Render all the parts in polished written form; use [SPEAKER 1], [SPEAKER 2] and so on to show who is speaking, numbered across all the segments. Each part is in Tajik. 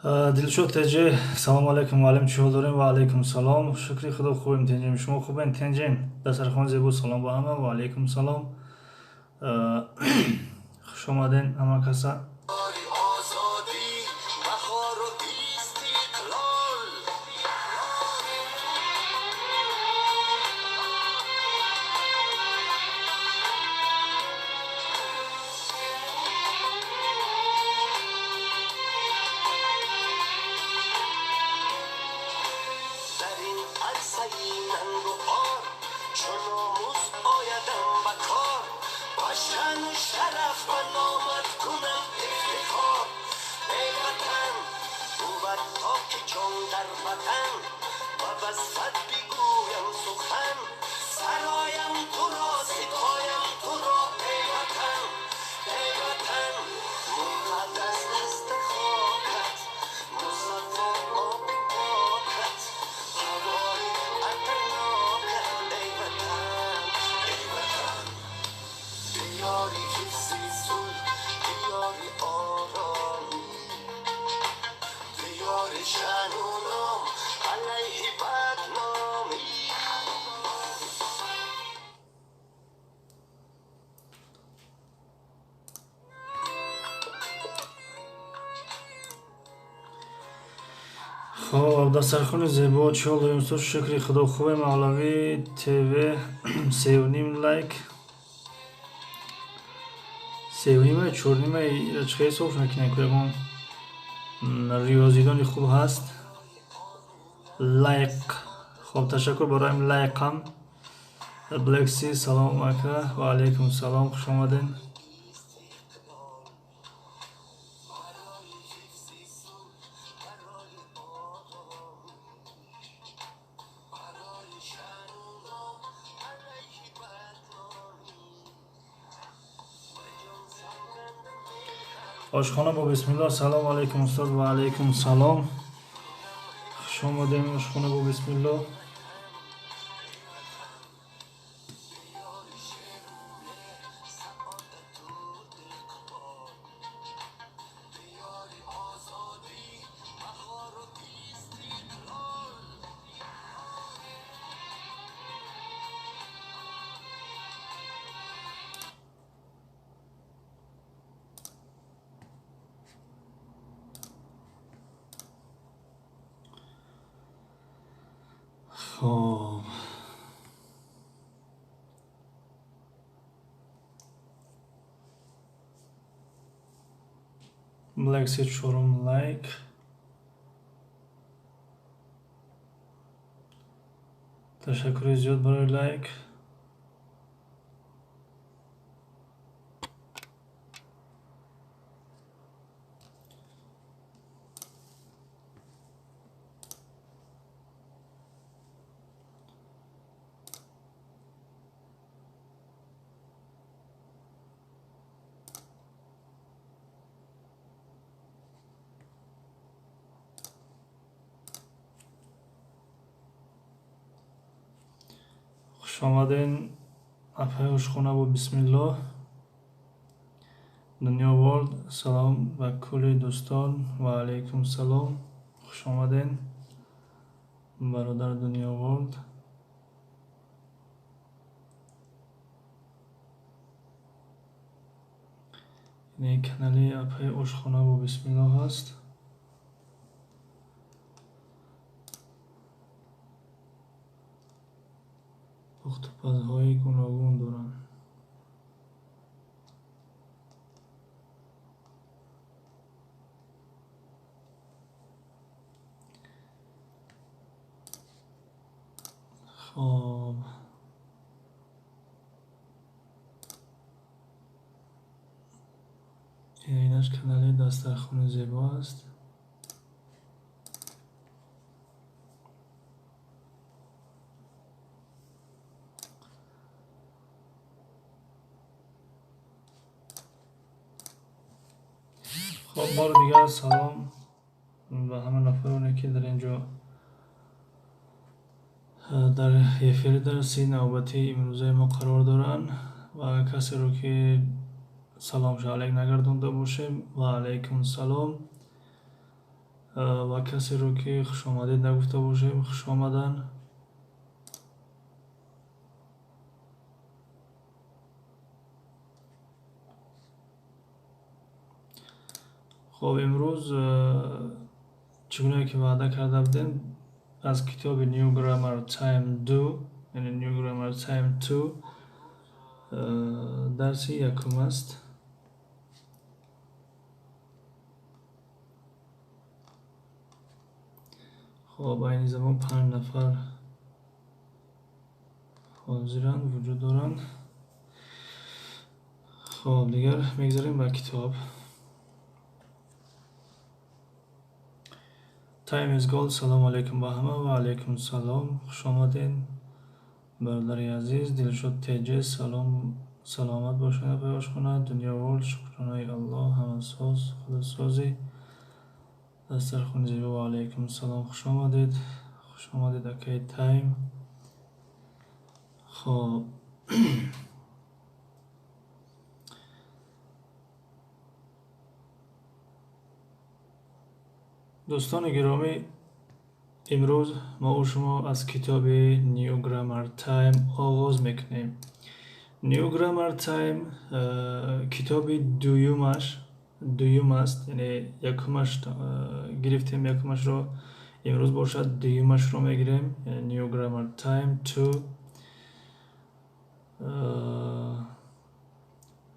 [SPEAKER 1] Дилшод ТЖ, салому алайкум муаллим, чӣ ҳол дорем? Ва алайкум салом. Шукри Худо, хубем, тинҷем. Шумо хубен, тинҷем? Дастархон зебо, салом ба ҳама. Ва алайкум салом. Хуш омаден ҳама каса. Хоб, дастархони зебо, чӣ ҳол дорем, устод? Шукри Худо, хубем. Мавлавӣ ТВ, сеюним лайк. Сеюнима, чорнима, чӣ ҳисоб мекунем, ку ягон риёзидони хуб ҳаст. Лайк. Хоб, ташаккур барои лайкам. Блекси, салом ака. Ва алайкум салом, хуш омаден. Ошхона бо бисмиллоҳ, салому алайкум устод. Ва алайкум салом, хуш омадем, ошхона бо бисмиллоҳ. Хоб, Black чорум лайк. Ташаккури зиёд барои лайк. Хуш омаден, апаи ошхона бо бисмиллоҳ. Дунё Ворлд, салом ба кулли дӯстон. Ва алайкум салом, хуш омаден, бародар Дунё Ворлд. Ин канали апаи ошхона бо бисмиллоҳ аст. Пухтупазҳои гуногун доранд. Хоб, инаш канали дастархони зебо аст. Хоб, бори дигар салом ба ҳама нафароне, ки дар ин ҷо дар эфири дарси навбатии имрӯзаи мо қарор доранд ва касеро, ки саломша алайк нагардонда бошем, ва алайкум салом. Ва касеро ки хушомадед нагуфта бошем, хуш омаданд. Хоб, имрӯз чӣ гунае ки ваъда карда будем, аз китоби New Grammar Time 2, яъне New Grammar Time 2 дарси якум аст. Хоб, айни замон 5 нафар ҳозиранд, вуҷуд доранд. Хоб, дигар мегзарем ба китоб. Time is gold. Салому алайкум ба ҳама. Ва алайкум салом. Хуш омадед, бародари азиз. Дилшод ТЖ, салом, саломат бошед, апаи ошхона. Дунё World, шукронаи Аллоҳ, ҳама соз, худосозӣ. Дастархони зебо. Ва алайкум салом. Хуш омадед. Хуш омадед, акаи Тайм. Хоб, дӯстони гиромӣ, имрӯз мо шумо аз китоби New Grammar Time оғоз мекунем. New Grammar Time китоби дуюмаш дуюм аст, яъне якумаш гирифтем, якумашро, имрӯз бошад дуюмашро мегирем. New Grammar Time 2.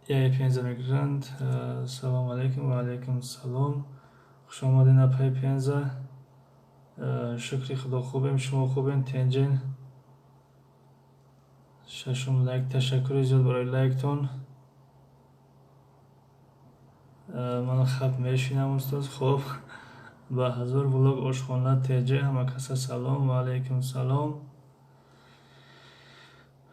[SPEAKER 1] Яй Пенза мегиранд. Салому алайкум. Ва алайкум салом. Хуш омадед, апаи Пенза. Шукри Худо, хубем, шумо хубен, тенҷен? Шашум лайк, ташаккури зиёд барои лайктон. Ман хаб мешинам, устоз. Хоб, ба ҳазор влог ошхона ТЖ, ҳама каса салом. Ва алайкум салом.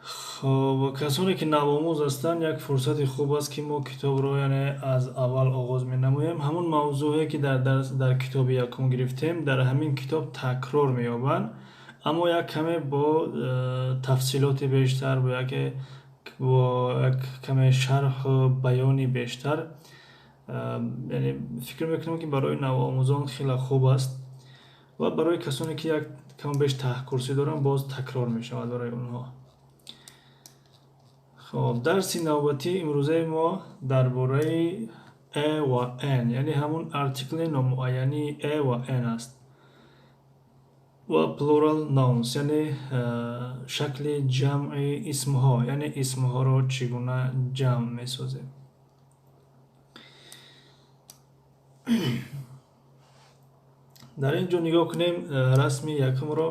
[SPEAKER 1] Хоб, касоне ки навомӯз ҳастанд, як фурсати хуб аст, ки мо китобро, яъне аз аввал оғоз менамоем. Ҳамон мавзӯъе ки дар дарс, дар китоби якум гирифтем, дар ҳамин китоб такрор меёбанд, аммо як каме бо тафсилоти бештар, бо як каме шарҳу баёни бештар. Яъне фикр мекунам, ки барои навомӯзон хеле хуб аст ва барои касоне ки як каму беш таҳкурсӣ доранд, боз такрор мешавад барои онҳо. Хоб, дарси навбатии имрӯзаи мо дар бораи a ва an, яъне ҳамун артикли номуайянии a ва an аст ва plural nouns, яъне шакли ҷамъи исмҳо, яъне исмҳоро чӣ гуна ҷамъ месозем. Дар ин ҷо нигоҳ кунем расми якумро.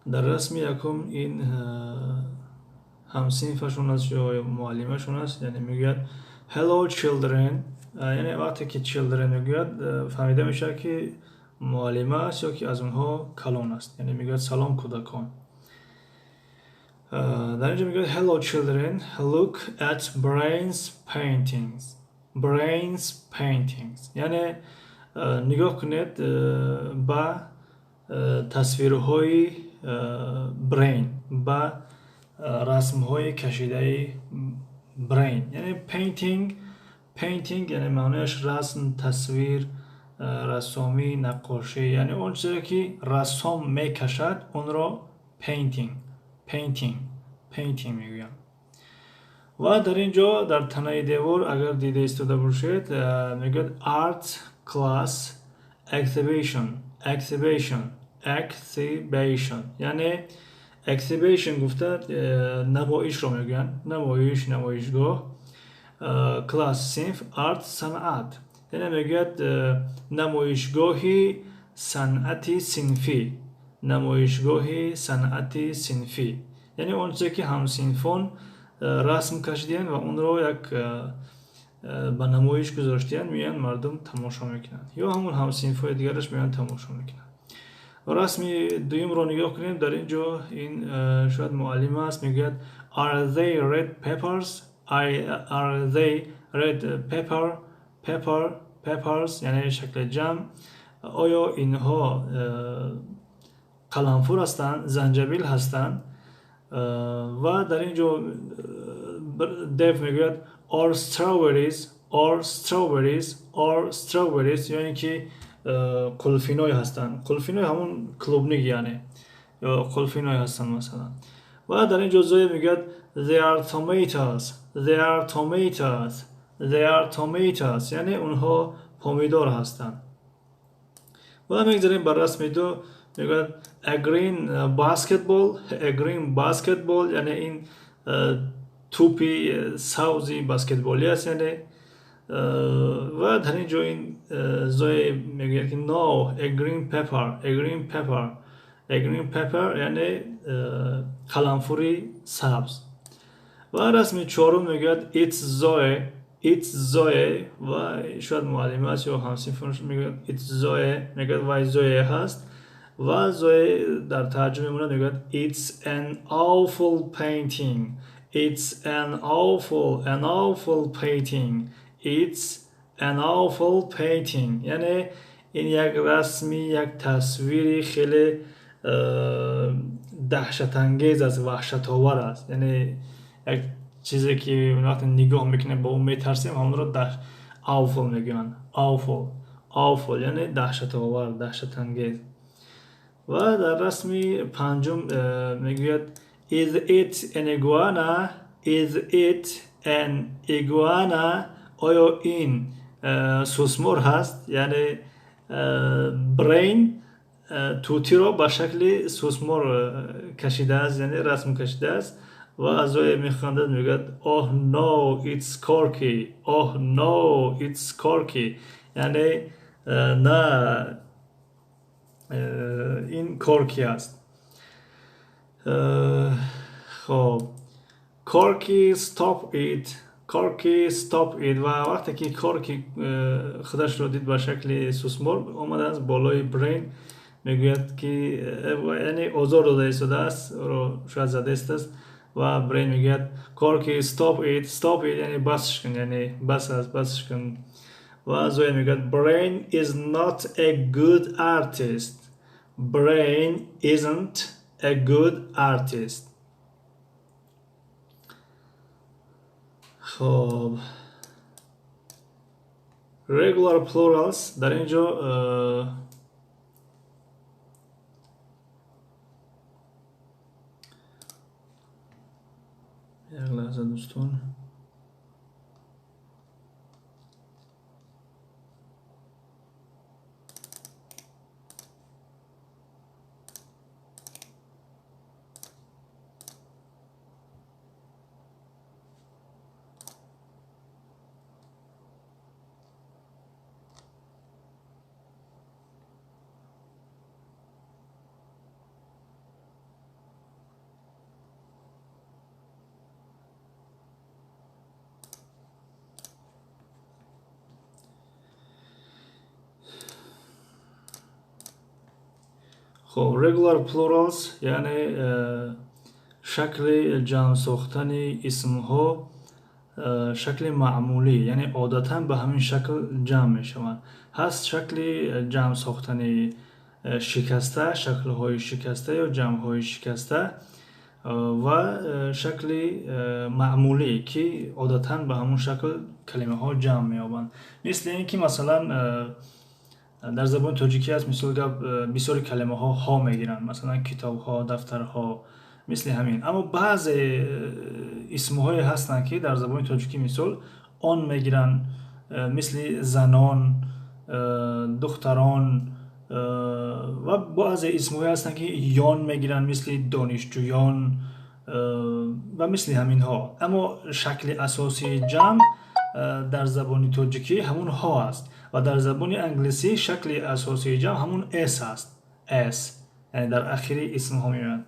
[SPEAKER 1] Дар расми якум ин ҳамсинфашон аст ё муаллимашон аст, яъне мегӯяд: "Hello, children." Яъне вақте ки children мегӯяд, фаҳмида мешавад, ки муаллима аст ё ки аз онҳо калон аст. Яъне мегӯяд: "Салом, кӯдакон." Дар ин ҷо мегӯяд: "Hello, children, look at Brain's paintings." Brain's paintings, яъне нигоҳ кунед ба тасвирҳои Brain, ба расмҳои кашидаи Brain. Яъне painting, painting яъне маънояш расм, тасвир, рассомӣ, наққошӣ, яъне он чизе ки рассом мекашад, онро painting, painting, painting мегӯянд. Ва дар ин ҷо дар танаи девор агар дида истода бошед, мегӯяд art class exhibition, exhibition, exhibition. Яъне exhibition гуфта намоишро мегӯянд, намоиш, намоишгоҳ. Класс синф, art санъат, яъне мегӯяд намоишгоҳи санъати синфӣ, намоишгоҳи санъати синфӣ, яъне он чизе ки ҳамсинфон расм кашидиянд ва онро як ба намоиш гузоштиянд, меоянд, мардум тамошо мекунанд ё ҳамон ҳамсинфҳои дигараш меоянд, тамошо мекунанд. Расми дуюмро нигоҳ кунем. Дар ин ҷо ин шояд муаллима аст, мегӯяд: "Are they red peppers? Are they red pepper, pepper, peppers?" Яъне шакли ҷамъ, оё инҳо қаламфур ҳастанд, занҷабил ҳастанд? Ва дар ин ҷо Дев мегӯяд: "Or strawberries, or strawberries, or strawberries?" Ё ин ки Қулфиной ҳастанд. Қулфиной ҳамун клубник, яъне ё қулфиной ҳастанд, масалан. Ва дар ин ҷо Зоя мегӯяд: "They are tomatoes, they are tomatoes, they are tomatoes", яъне онҳо помидор ҳастанд. Ва мегзарем ба расми ду. Мегӯяд: "A green basketball, a green basketball", яъне ин тӯпи сабзи баскетболӣ аст, яъне. Ва дар ин ҷо ин Зоя мегӯяд ки: "No, a green pepper, a green pepper, a green pepper", яъне қаламфури сабз. Ва расми чорум мегӯяд: "It's Zoe, it's Zoe", ва шояд муаллима аст ё ҳамсинфаш. Мегӯяд: "It's Zoe", мегӯяд вай Зоя ҳаст. Ва Зоя дар тааҷҷуб мемонад, мегӯяд: "It's an awful painting, it's an awful painting, it's an awful painting", яъне ин як расми, як тасвири хеле даҳшатангез аст, ваҳшатовар аст. Яъне як чизе ки вақте нигоҳ мекунем, ба он метарсем, ҳамонро awful мегӯянд. Awful, awful яъне даҳшатовар, даҳшатангез. Ва дар расми панҷум мегӯяд: "Is it an iguana? Is it an iguana?" Оё ин сусмор ҳаст? Яъне Брейн тӯтиро ба шакли сусмор кашидааст, яъне расм кашидааст. Ва Зоя механдад, мегӯяд: "Oh no, it's Corky, oh no, it's Corky", яъне на, ин Корки аст. Хоб, "Corky, stop it, Corky, stop it". Ва вақте ки Корки худашро дид, ба шакли сусмор омадааст болои Брейн, мегӯяд ки, яъне озор дода истодааст, ӯро шояд зада истодааст. Ва Брейн мегӯяд: "Corky, stop it, stop it", яъне басш кун, яъне бас аст, басш кун. Ва Зоя мегӯяд: "Brain is not a good artist, Brain isn't a good artist". Хоб, regular plurals дар ин ҷо як лаҳза, дӯстон. Хоб, regular plurals, яъне шакли ҷамъ сохтани исмҳо, шакли маъмулӣ, яъне одатан ба ҳамин шакл ҷамъ мешаванд. Ҳаст шакли ҷамъ сохтани шикаста, шаклҳои шикаста ё ҷамъҳои шикаста, ва шакли маъмулӣ, ки одатан ба ҳамон шакл калимаҳо ҷамъ меёбанд. Мисли ин ки, масалан, дар забони тоҷикӣ аст, мисол гап, бисёри калимаҳо ҳо мегиранд, масалан, китобҳо, дафтарҳо, мисли ҳамин. Аммо баъзе исмҳое ҳастанд, ки дар забони тоҷикӣ, мисол, он мегиранд, мисли занон, духтарон, ва баъзе исмҳое ҳастанд, ки ён мегиранд, мисли донишҷӯён ва мисли ҳаминҳо. Аммо шакли асосии ҷамъ дар забони тоҷикӣ ҳамун ҳо аст ва дар забони англисӣ шакли асосии ҷамъ ҳамун s аст, s, яъне дар ахири исмҳо меоянд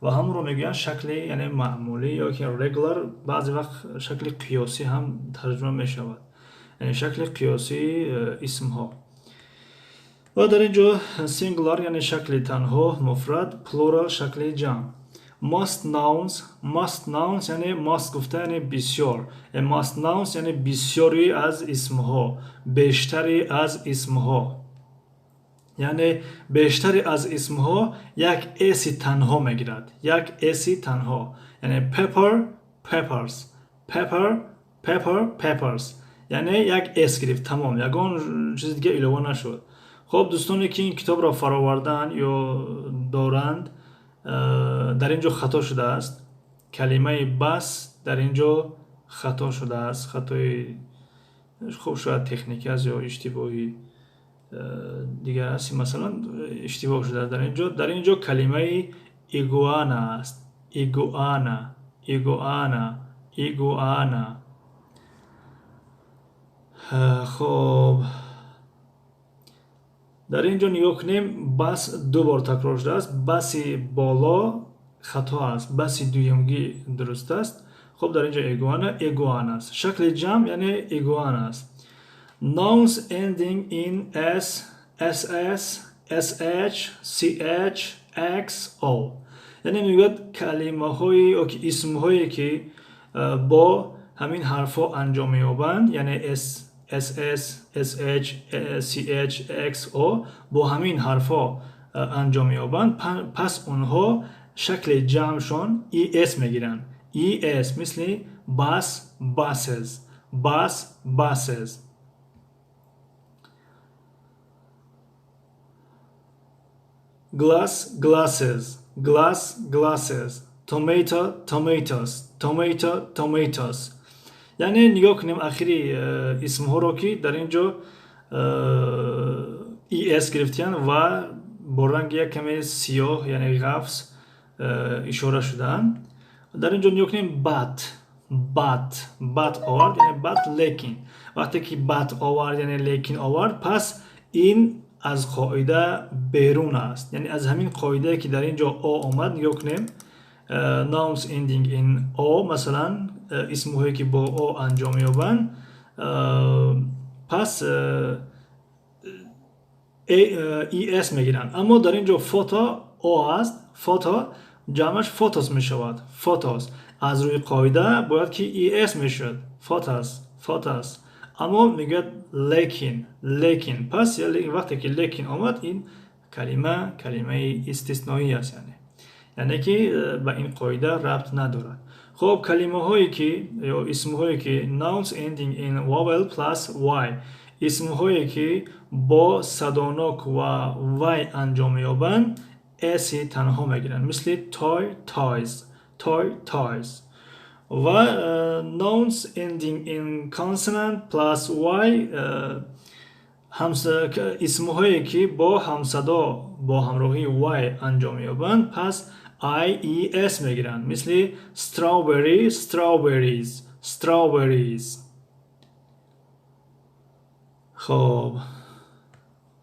[SPEAKER 1] ва ҳамонро мегӯянд шакли, яъне, маъмулӣ ё ки regular. Баъзе вақт шакли қиёсӣ ҳам тарҷума мешавад, яъне шакли қиёсии исмҳо. Ва дар ин ҷо singular, яъне шакли танҳо, муфрад, plural, шакли ҷамъ. Most nouns, most nouns, яъне most гуфта, яъне бисёр, most nouns яъне бисёри аз исмҳо, бештари аз исмҳо, яъне бештари аз исмҳо як s-и танҳо мегирад, як s-и танҳо, яъне pepper, peppers, pepper, pepper, peppers, яъне як s гирифт, тамом, ягон чизи дига илова нашуд. Хуб, дӯстоне ки ин китобро фаровардаанд ё доранд, дар ин ҷо хато шудааст. Калимаи bus дар ин ҷо хато шудааст. Хатои хуб шояд техникӣ аст ё иштибоҳи дигар аст. Масалан, иштибоҳ шудааст дар ин ҷо. Дар ин ҷо калимаи iguana аст. Iguana, iguana, iguana. Хуб, дар ин ҷо нигоҳ кунем, bus ду бор такрор шудааст. Bus и боло хато аст, bus и дуюмгӣ дуруст аст. Хуб, дар ин ҷо iguana, iguana аст. Шакли ҷамъ яъне iguana аст. Nouns ending in s, ss, sh, ch, x, o. Яъне мегӯяд калимаҳои ё ки исмҳое ки бо ҳамин ҳарфҳо анҷом меёбанд, яъне s, ss, sh, ch, x, o бо ҳамин ҳарфҳо анҷом меёбанд, пас онҳо шакли ҷамъшон es мегиранд. Es мисли bus, buses, bus, buses. Glass, glasses, glass, glasses, tomato, tomatoes, tomato, tomatoes. Яъне нигоҳ кунем ахири исмҳоро, ки дар ин ҷо es гирифтиянд ва бо ранги як каме сиёҳ, яъне ғафз, ишора шудаанд. Дар ин ҷо нигоҳ кунем, but, but, but овард, яъне but лекин. Вақте ки but овард, яъне лекин овард, пас ин аз қоида берун аст. Яъне аз ҳамин қоидае ки дар ин ҷо о омад, нигоҳ кунем, nouns ending in o, масалан, исмҳое ки бо о анҷом меёбанд, пас es мегиранд. Аммо дар ин ҷо photo о аст, photo ҷамъаш photos мешавад. Photos аз рӯи қоида бояд ки es мешуд. Photos, photos. Аммо мегӯяд лекин, лекин. Пас вақте ки лекин омад, ин калима калимаи истисноӣ аст, яъне ки ба ин қоида рабт надорад. Хуб, калимаҳое ки ё исмҳое ки nouns ending in vowel plus y, исмҳое ки бо садонок ва y анҷом меёбанд, s танҳо мегиранд, мисли toy, toys, toy, toys. Ва nouns ending in consonant plus y, исмҳое ки бо ҳамсадо бо ҳамроҳии y анҷом меёбанд, пас i, e, s мегиранд, мисли strawberry, strawberries, strawberries. Хуб,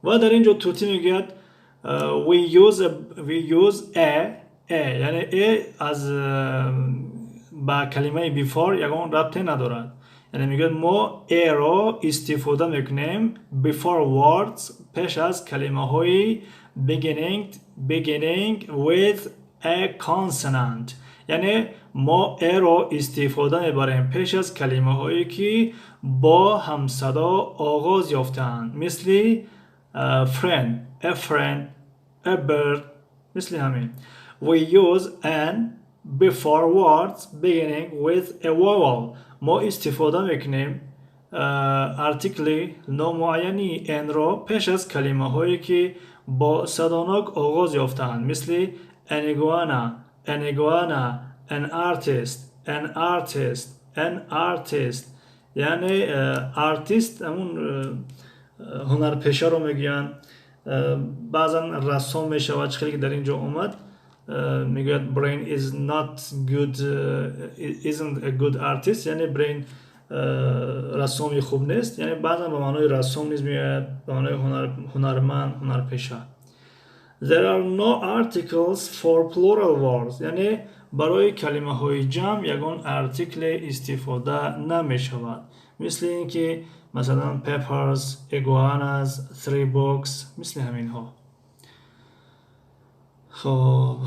[SPEAKER 1] ва дар ин ҷо тӯтӣ мегӯяд we use a, яъне a аз ба калимаи before ягон рабте надорад. Яъне мегӯяд мо a-ро истифода мекунем before words, пеш аз калимаҳои beginning with a consonant. Яъне мо a-ро истифода мебарем пеш аз калимаҳое ки бо ҳамсадо оғоз ёфтаанд, мисли friend, a friend, a bird, мисли ҳамин. We use an before words beginning with a vowel. Мо истифода мекунем артикли номуайяни an-ро пеш аз калимаҳое ки бо садонок оғоз ёфтаанд, мисли an iguana, an iguana, an artist, an artist, an artist. Яъне артист ҳамун ҳунарпешаро мегӯянд, баъзан рассом мешавад, чӣ хеле ки дар ин ҷо омад, мегӯяд Brain is not good, isn't a good artist, яъне Brain рассоми хуб нест. Яъне баъзан ба маънои рассом низ меояд, ба маънои ҳунарманд, ҳунарпеша. There are no articles for plural words. Яъне барои калимаҳои ҷамъ ягон артикле истифода намешавад, мисли ин ки масалан peppers, iguanas, three books, мисли ҳаминҳо. Хуб,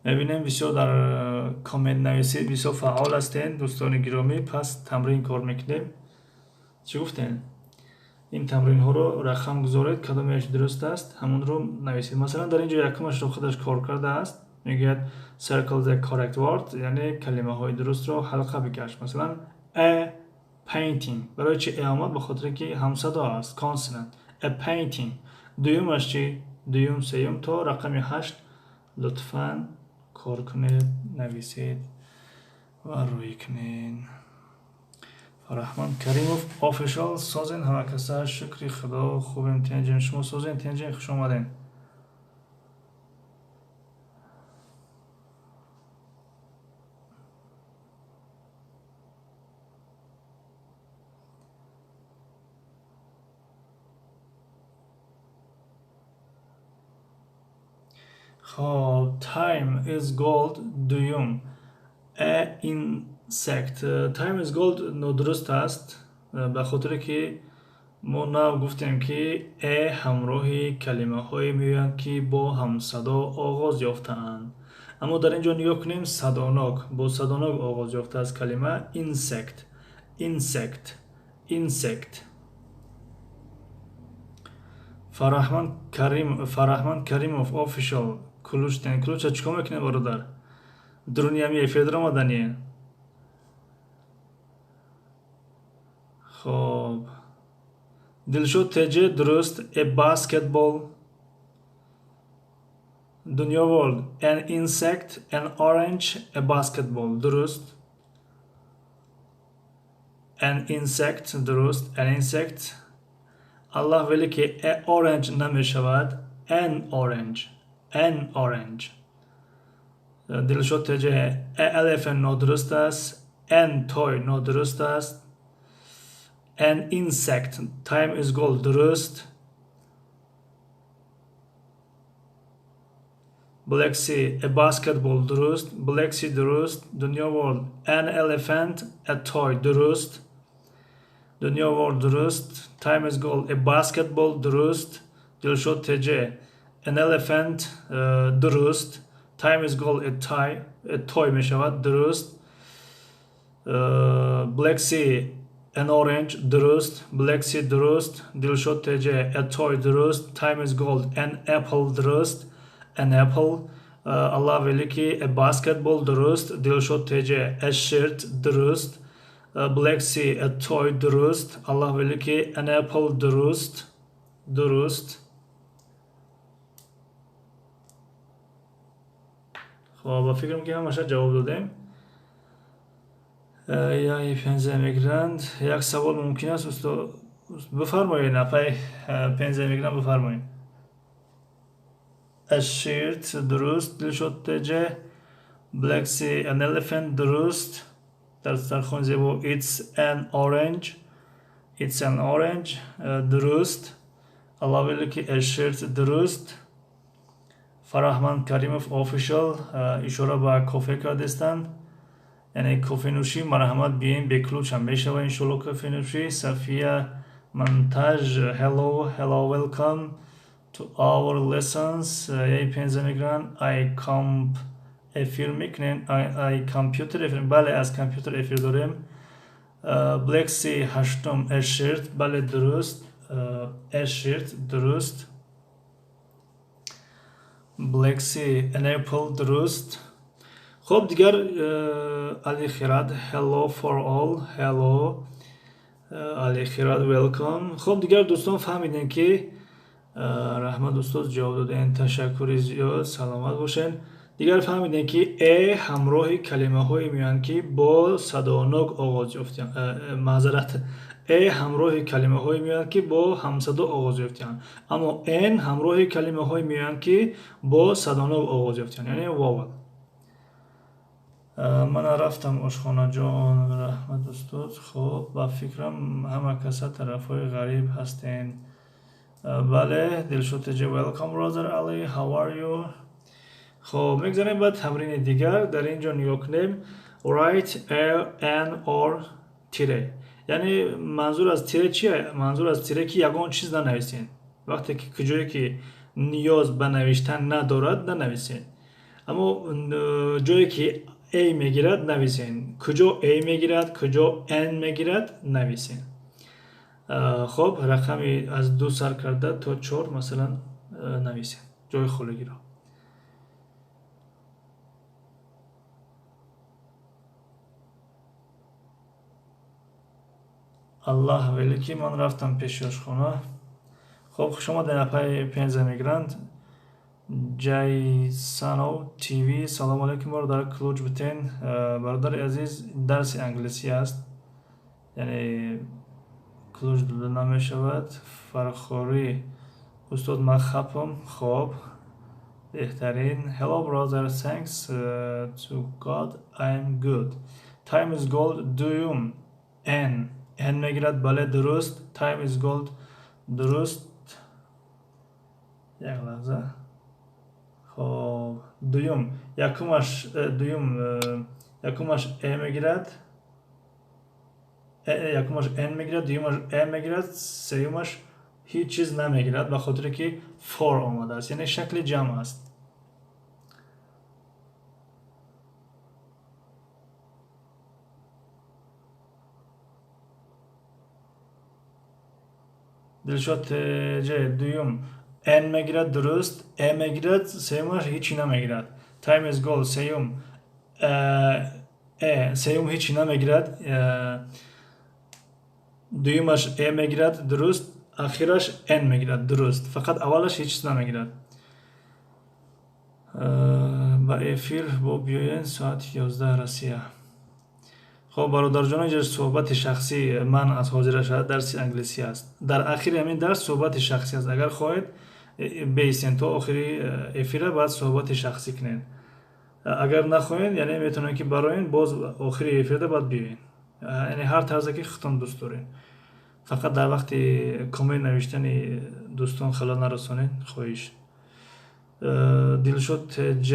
[SPEAKER 1] мебинем, бисёр дар коммент нависӣ бисёр фаъол ҳастед, дӯстони гиромӣ. Пас тамрин кор мекунем. Чӣ гуфтем? Ин тамринҳоро рақам гузоред, кадомеаш дуруст аст, ҳамонро нависед. Масалан, дар ин ҷо якумашро худаш кор кардааст, Мегӯяд circle the correct word, яъне калимаҳои дурустро ҳалқа бикаш. Масалан, a painting. Барои чи a омад? Ба хотире ки ҳамсадо аст, consonant. A painting. Дуюмаш чи? Дуюм, сеюм то рақами 8 лутфан кор кунед, нависед ва рӯй кунед. Фарахманд Каримов official созен ҳама каса, шукри Худо, хубем, тинҷем. Шумо созен, тинҷем, хуш омадем. Хоб, time is gold дуюм. A insect. Time is gold нодуруст аст, ба хотире ки мо нав гуфтем ки a ҳамроҳи калимаҳое меоянд, ки бо ҳамсадо оғоз ёфтаанд. Аммо дар ин ҷо нигоҳ кунем, садонок, бо садонок оғоз ёфтааст калима insect. Insect. Insect. Фарахманд Каримов official ключ тен. Ключа чикор мекунед, бародар? Дуруни ҳами эфир даромадание. Хоб, Дилшод ТЖ дуруст, a basketball. Дунё World, an insect, an orange, a basketball дуруст. An insect дуруст, an insect. Аллоҳ вели ки a orange намешавад, an orange, an orange. Дилшод ТЖ, a elephant нодуруст аст, an toy нодуруст аст, an insect, time is gold дуруст. Black Sea, a basketball дуруст, Black Sea дуруст. Дунё World, an elephant, a toy дуруст. Дунё World дуруст, time is gold, a basketball дуруст. Дилшод ТЖ, an elephant дуруст, time is gold, a tie, a toy мешавад дуруст. Black Sea, an orange дуруст, Black Sea дуруст. Дилшод ТЖ, a toy дуруст, time is gold, an apple дуруст, an apple. Аллоҳ велики, a basketball дуруст. Дилшод ТЖ, a shirt дуруст. Black Sea, a toy дуруст. Аллоҳ велики, an apple дуруст, дуруст. Хоб, ба фикрам ки ҳамаша ҷавоб додем. Яи пензия мегиранд. Як савол мумкин аст, устод? Бифармоед, апай пензия мегиранд, бифармоед. A shirt дуруст, Дилшод ТЖ. Black Sea, an elephant дуруст. Дар сархон зебо, it's an orange, it's an orange дуруст. Аллоҳ велики, a shirt дуруст. Фарахманд Каримов official ишора ба кофе кардестанд, яъне кофенӯшӣ, марҳамат, биёем, бе ключ ҳам мешава иншоалло кофенӯшӣ. Сафия Монтаж, hello, hello, welcome to our lessons. Яи пенза мегиранд, ай комп эфир мекунем, ай компютер эфир, бале, аз компютер эфир дорем. Black Sea ҳаштум, a shirt, бале, дуруст, a shirt дуруст. Black Sea, an apple дуруст. Хоб, дигар Али Хирад, hello for all, hello Али Хирад, welcome. Хоб, дигар дӯстон фаҳмидем ки раҳмат, устод, ҷавоб додем, ташаккури зиёд, саломат бошед. Дигар фаҳмидем ки a ҳамроҳи калимаҳое меоянд, ки бо садонок оғоз ёфтиянд, маъзарат, a ҳамроҳи калимаҳое меоянд, ки бо ҳамсадо оғоз ёфтиянд, аммо an ҳамроҳи калимаҳое меоянд, ки бо садонок оғоз ёфтиянд, яъне vowel. Мана рафтам ошхонаҷон, раҳмат, устод. Хоб, ба фикрам ҳама каса тарафҳои ғариб ҳастен. Бале, Дилшод ТЖ, welcome brother Ali, how are you? Хоб, мегзарем ба тамрини дигар. Дар ин ҷо нигоҳ кунем, write a, an or тире. Яъне манзур аз тире чие? Манзур аз тире ки ягон чиз нанависен. Вақте ки куҷое ки ниёз ба навиштан надорад, нанависен, аммо ҷое ки a мегирад, нависен. Куҷо a мегирад, куҷо an мегирад, нависен. Хоб, рақами аз 2 сар карда то 4 масалан нависен ҷои холигиро. Аллоҳ великий. Ман рафтам пеши ошхона. Хоб, хуш омадед, апаи Пенза мигрант. Ҷайсанов ТВ, салому алайкум, бародар, ключ битен. Бародари азиз, дарси англисӣ аст, яъне ключ дода намешавад. Фархорӣ, устод, ман хапам. Хоб, беҳтарин. Hello brother, thanks to God, I'm good. Time is gold. Дуюм N, N мегирад, бале, дуруст. Time is gold, дуруст. Як лаҳза. Хоб, дуюм, якумаш, дуюм, якумаш э мегирад, якумаш N мегирад, дуюмаш э мегирад, сеюмаш ҳеҷ чиз намегирад, ба хотире ки four омадааст, яъне шакли ҷамъ аст. Дилшод Тж, дуюм N мегирад, дуруст, э мегирад, сеюмаш ҳечи намегирад. Time is gold, сеюм э, сеюм ҳечи намегирад, дуюмаш э мегирад, дуруст, ахираш N мегирад, дуруст, фақат аввалаш ҳеҷ чиз намегирад. Ба эфир бо биёен соати 11 Россия. Хоб, бародарҷон, инҷа суҳбати шахсӣ ман аз ҳозира шуда, дарси англисӣ аст. Дар ахири ҳамин дарс суҳбати шахсӣ аст. Агар хоҳед, беистен то охири эфира, баъд суҳбати шахсӣ кунед. Агар нахоҳед, яъне метавонед ки бароен, боз охири эфирда баъд биёен. Яъне ҳар тарзе ки худтон дӯст доред. Фақат дар вақти коммент навиштани дӯстон халал нарасонед, хоҳиш. Дилшод Тж,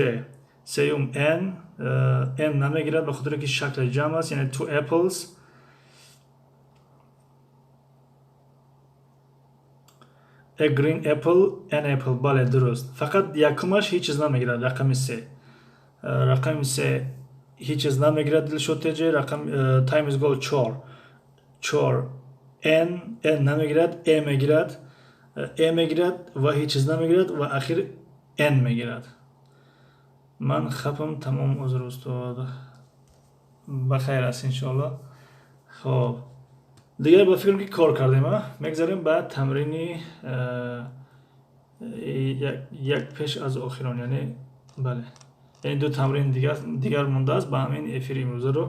[SPEAKER 1] сеюм N, N намегирад, ба хотире ки шакли ҷамъ аст, яъне two apples. A green apple, an apple, бале, дуруст. Фақат якумаш ҳеҷ чиз намегирад, рақами се. Рақами се ҳеҷ чиз намегирад, Дилшод Тж, рақам time is gold, чор. Чор N, N намегирад, э мегирад, э мегирад ва ҳеҷ чиз намегирад ва ахир N мегирад. Ман хапам тамом, узр, устод. Ба хайр аст, иншоалло. Хоб, дигар ба фикрам ки кор кардем, а? Мегзарем ба тамрини як пеш аз охирон, яъне бале, яъне ду тамрин дигар мондааст. Ба ҳамин эфири имрӯзаро,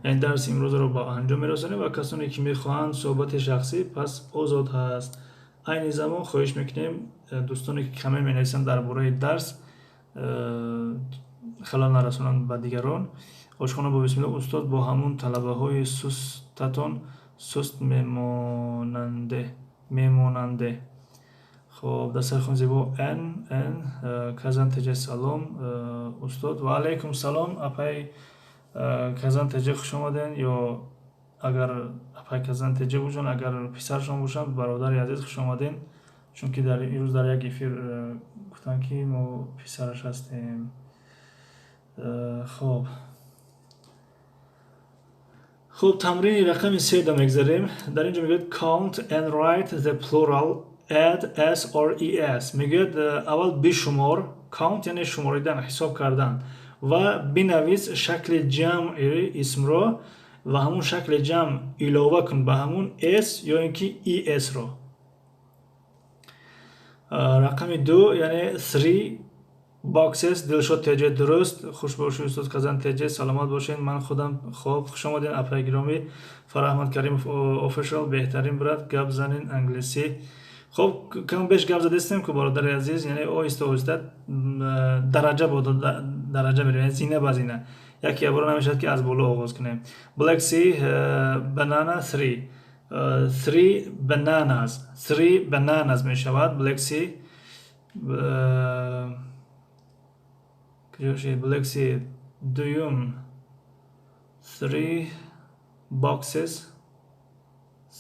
[SPEAKER 1] яъне дарси имрӯзаро ба анҷом мерасонем ва касоне ки мехоҳанд суҳбати шахсӣ, пас озод ҳаст. Айни замон хоҳиш мекунем, дӯстоне ки каме менависанд дар бораи дарс, халал нарасонанд ба дигарон. Ошхона бо бисмилла, устод, бо ҳамун талабаҳои сустатон суст мемонанде. Хоб, дастархон зебо. N, N. Казан Тж, салом, устод. Ва алайкум салом, апай Казан Тж, хуш омаден. Ё агар апай Казан Тж бошанд, агар писаршон бошанд, бародари азиз, хуш омаден, чунки дар имрӯз дар як эфир гуфтанд ки мо писараш ҳастем. Хуб, тамрини рақами седа мегзарем. Дар ин ҷо мегӯяд: count and write the plural, add s or es. Мегӯяд, аввал бишумор, count яъне шуморидан, ҳисоб кардан, ва бинавис шакли ҷамъи исмро ва ҳамун шакли ҷамъ илова кун ба ҳамун s ё ин ки es-ро. Рақами ду, яъне three boxes. Дилшод Тж, дуруст. Хуш бошед, устод. Казан Тж, саломат бошед. Ман худам хоб. Хуш омадед, апаи гиромӣ. Фараҳмад Каримов official, беҳтарин, брат, гап занин англисӣ. Хоб, кам беш гап задистем ку, бародари азиз, яъне оҳиста оҳиста, дараҷа бо дараҷа меравем, зина ба зина. Яке ябора намешавад ки аз боло оғоз кунем. Black Sea, banana, three, three bananas, three bananas мешавад. Black Sea куҷо шид? Black Sea, дуюм three boxes,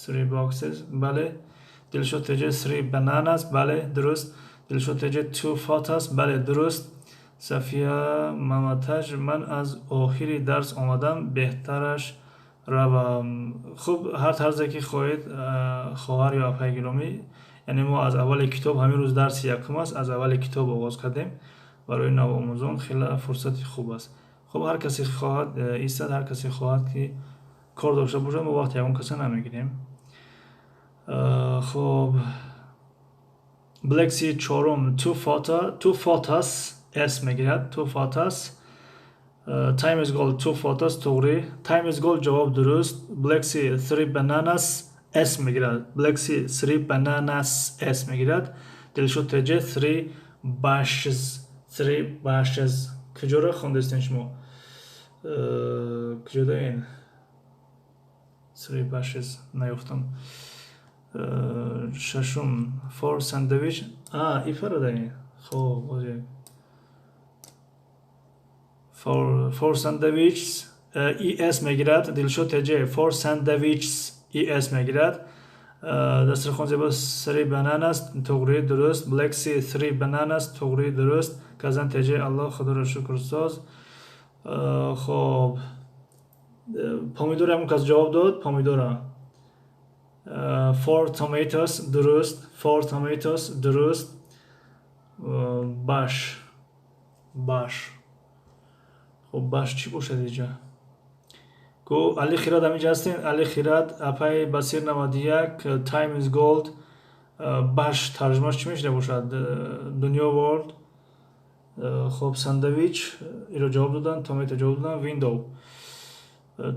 [SPEAKER 1] three boxes, бале. Дилшод Тж, three bananas, бале, дуруст. Дилшод Тж, two photos, бале, дуруст. Сафия Маматаж, ман аз охири дарс омадам, беҳтараш равам. Хуб, ҳар тарзе ки хоҳед, хоҳар ё апаи гиромӣ. Яъне мо аз аввали китоб, ҳамин рӯз дарси якум аст, аз аввали китоб оғоз кардем. Барои навомӯзон хеле фурсати хуб аст. Хуб, ҳар касе хоҳад истад, ҳар касе хоҳад ки кор дошта бошад, мо вақти ягон каса намегирем. Хоб, Black Sea чорум, two photo, two photos s мегирад, two photos. Time is gold, two photos, туғри. Time is gold ҷавоб дуруст. Black Sea three bananas s мегирад. Black Sea three bananas s мегирад. Дилшод TJ three bushes, three bushes. Куҷоро хондестен шумо? Куҷода ин? Three bushes наёфтам. Шашум, four sandwich. А, ифарада ин. Хоб, озе. Four sandwiches es мегирад. Дилшод TJ four sandwiches es мегирад. Дастархон зебо three bananas, туғри, дуруст. Black Sea three bananas, туғри, дуруст. Казан TJ Аллоҳ худоро шукр соз. Хоб, помидор ҳамон кас ҷавоб дод, помидора. Four tomatoes дуруст, four tomatoes дуруст. Bush, bush. Хоб, bush чӣ бошад инҷа? Ку Али Хирад ҳаминҷа ҳастен? Али Хирад, апаи Басир 91, time is gold. Bush тарҷумааш чӣ мешуда бошад? Дунё, world. Хоб, sandwich иро ҷавоб додан, tomato ҷавоб додан, window.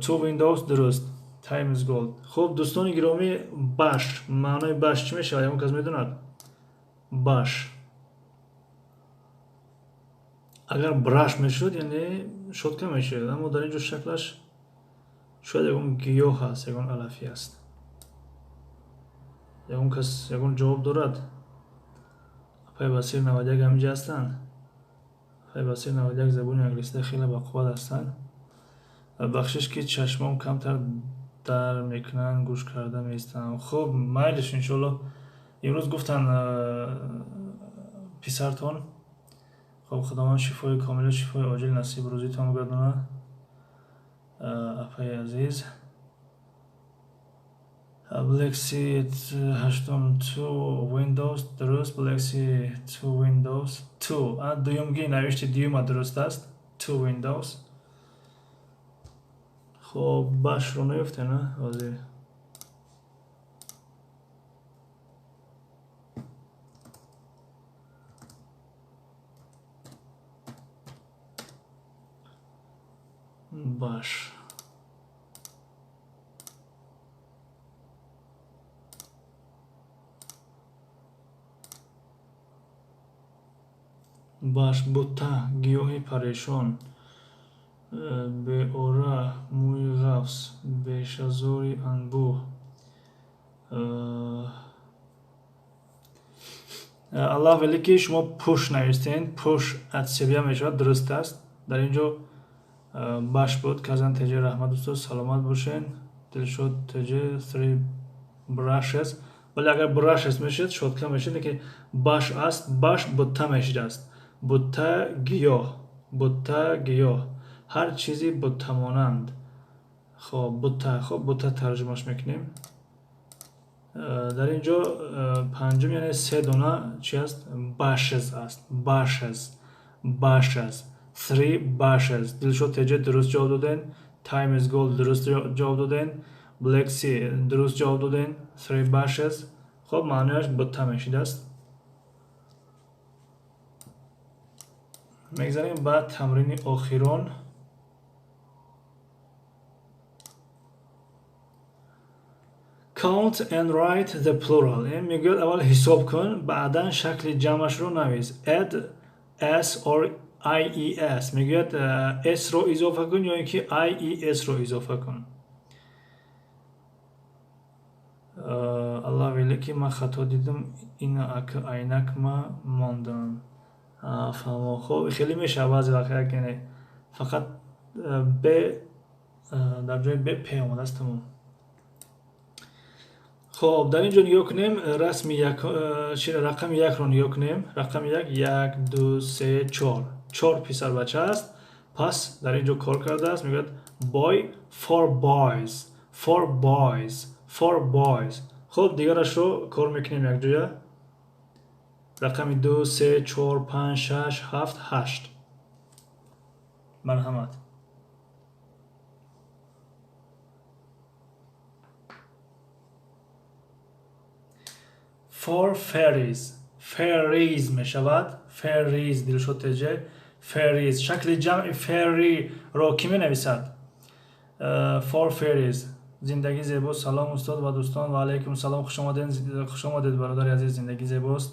[SPEAKER 1] Two windows дуруст. Time is gold. Хоб, дӯстони гиромӣ, bush, маънои bush чӣ мешавад? Ягон кас медонад? Bush. Агар brush мешуд, яъне щётка мешуд, аммо дар ин ҷо шаклаш шояд ягон гиёҳ аст, ягон алафӣ аст. Ягон кас ягон ҷавоб дорад? Апаи Басир 91 ҳаминҷа ҳастанд? Апаи Басир 91 забони англисида хеле бақувват ҳастанд. Бахшиш, ки чашмом камтар дар мекунанд, гӯш карда меистам. Хуб, майлиш, иншоалло. Имрӯз гуфтанд писартон. Хоб, Худованд шифои комилу шифои оҷил насиб рӯзитон гардонад, апаи азиз. Black Sea ҳаштум, two windows дуруст. Black Sea two windows, two дуюмги навишти дуюма дуруст аст, two windows. Хоб, bush ро наёфтем, на ҳозир. Bush, bush, бутта, гиёҳи парешон, беора, мӯи ғафс, бешазори анбӯҳ. Аллоҳ великий, шумо push навистен, push от себя мешавад, дуруст аст. Дар ин ҷо bush буд. Казан TJ раҳмат, устод, саломат бошен. Дилшод TJ three brushes. Вале агар brushes мешуд, щётка мешуд, лекин bush аст. Bush бутта мешудааст, бутта, гиёҳ, бутта, гиёҳ, ҳар чизи буттамонанд. Хоб, бутта, хоб, бутта тарҷумаш мекунем. Дар ин ҷо панҷум, яъне се дона чи аст? Bushes аст, bushes, bushes, three bushes. Дилшод TJ дуруст ҷавоб доден. Time is gold дуруст ҷавоб доден. Black Sea дуруст ҷавоб доден. Three bushes. Хоб, маънояш бутта мешудааст. Мегзарем ба тамрини охирон. Count and write the plural. Мегӯяд, аввал ҳисоб кун, баъдан шакли ҷамъашро навис. Add s or ies. Мегӯяд, s-ро изофа кун ё ин ки ies-ро изофа кун. Аллоҳ великий, ман хато дидам, ина ака айнак ма мондам. Фаҳмо. Хоб, хеле мешавад баъзе вақт, яъне фақат б дар ҷои б п омадааст, тамом. Хоб, дар ин ҷо нигоҳ кунем, расми як, рақами якро нигоҳ кунем. Рақами як, як, ду, се, чор, чор писарбача аст. Пас дар ин ҷо кор кардааст, мегӯяд boy, four boys, four boys, four boys. Хуб, дигарашро кор мекунем якҷоя. Рақами ду, се, чор, панҷ, шаш, ҳафт, ҳашт. Марҳамат. Four fairies. Fairies мешавад. Fairies, Дилшод ТЖ. Fairies. Шакли ҷамъи fairy-ро кӣ менависад? Four fairies. Зиндагӣ зебост. Салом, устод ва дӯстон. Ва алайкум салом. Хуш омадед, хуш омадед, бародари азиз. Зиндагӣ зебост.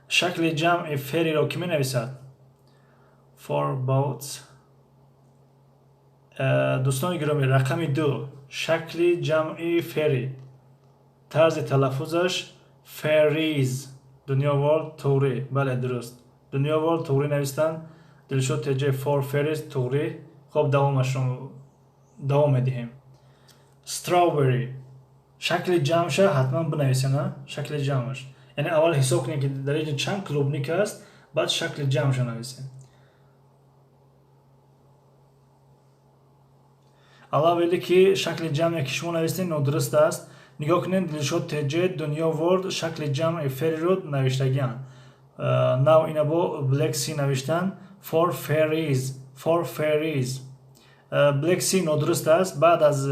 [SPEAKER 1] Шакли ҷамъи fairy-ро кӣ менависад? Four boats. Дӯстони гиромӣ, рақами 2. Шакли ҷамъи fairy. Тарзи талаффузаш fairies. Дунё World туғрӣ. Бале, дуруст. Дунё World туғрӣ навистанд. Дилшод ТЖ four fairies туғрӣ. Хоб, давомашро давом медиҳем. Strawberry. Шакли ҷамъша ҳатман бинависем, а? Шакли ҷамъаш. Яъне аввал ҳисоб кунем, ки дар инҷо чанд клубника аст, баъд шакли ҷамъша нависем. Аллоҳ вели ки шакли ҷамъе ки шумо навистед нодуруст аст. Нигоҳ кунед, Дилшод ТЖ, Дунё World шакли ҷамъи fairy-ро навиштагианд. Нав ина бо Black Sea навиштанд. Four fairies, four fairies. Black Sea нодуруст аст. Баъд аз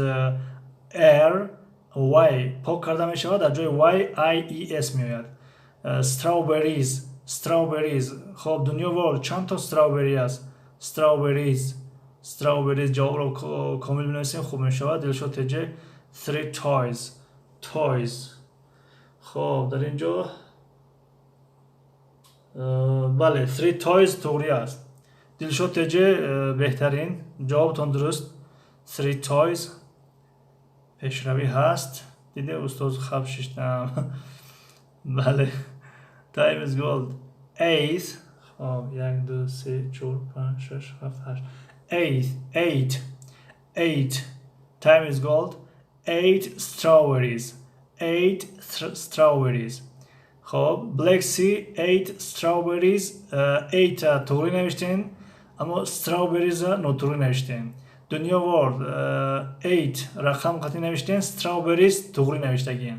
[SPEAKER 1] R Y пок карда мешавад, дар ҷои Y I E S меояд. Strawberries, strawberries. Хоб, Дунё World чанд то strawberry аст? Strawberries, strawberries. Ҷавобро комил бинависем, хуб мешавад. Дилшод ТЖ three toys, toys. Хоб, дар ин ҷо бале, three toys туғрӣ аст. Дилшод ТЖ, беҳтарин, ҷавобтон дуруст. Three toys. Пешравӣ ҳаст. Диде, устоз, хаб шиштам. Бале. Time is gold. Eight. Хоб, як, ду, се, чор, панҷ, шаш, ҳафт, ҳашт. Eight, eight, eight. Time is gold. Eight strawberries. Eight strawberries. Хоб, Black Sea eight strawberries. Eight туғрӣ навиштем, аммо strawberries нотуғрӣ навиштем. Дунё World eight рақам қатъӣ навиштем, strawberries туғрӣ навиштагием.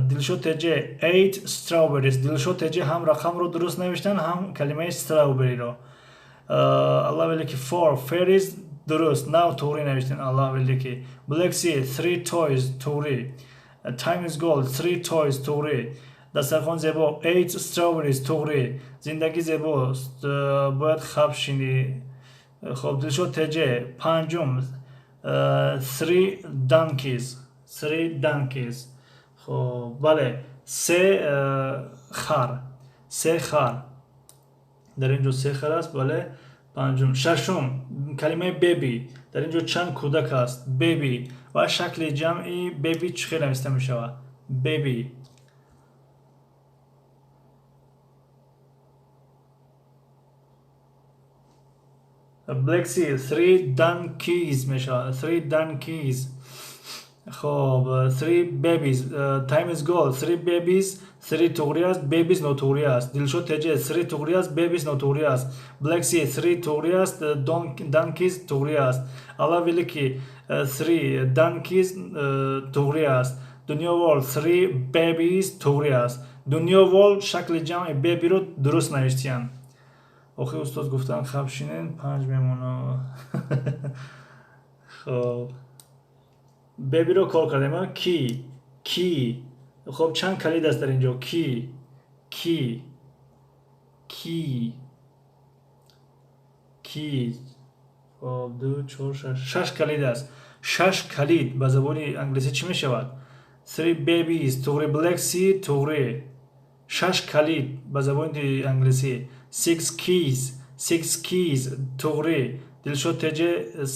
[SPEAKER 1] Дилшод ТЖ eight strawberries. Дилшод ТЖ ҳам рақамро дуруст навиштан, ҳам калимаи strawberry-ро. Аллоҳ вели ки four fairies дуруст, нав туғрӣ навиштем, Аллоҳ вели ки. Black Sea three toys туғрӣ. Time is gold three toys туғрӣ. Дастархон зебо eight strawberries туғрӣ. Зиндагӣ зебо, бояд хаб шинӣ. Хоб, Дилшод ТЖ панҷум three donkeys, three donkeys. Хоб, бале, се хар, се хар. Дар ин ҷо се хар аст, бале. Панҷум, шашум, калимаи baby. Дар ин ҷо чанд кӯдак аст? Baby ва шакли ҷамъи baby чӣ хел нависта мешавад? Baby. Black Sea three donkeys мешавад. Three donkeys. Хоб, three babies. Time is gold. Three babies. Three туғрӣ аст, babies нотуғрӣ аст. Дилшод ТЖ three туғрӣ аст, babies нотуғрӣ аст. Black Sea three туғрӣ аст, donkeys туғрӣ аст. Аллоҳ вели ки three donkeys туғрӣ аст. Дунё World three babies туғрӣ аст. Дунё World шакли ҷамъи baby-ро дуруст навиштиянд. Охи устод гуфтанд хаб шинен, панҷ мемона. Хоб, baby-ро кор кардем. Key, key. Хоб, чанд калид аст дар ин ҷо? Key, key, key, key. Хоб, ду, чор, шаш, шаш калид аст. Шаш калид ба забони англисӣ чӣ мешавад? Three babies туғри, Black Sea туғри. Шаш калид ба забони англисӣ six keys, six keys туғри. Дилшод ТЖ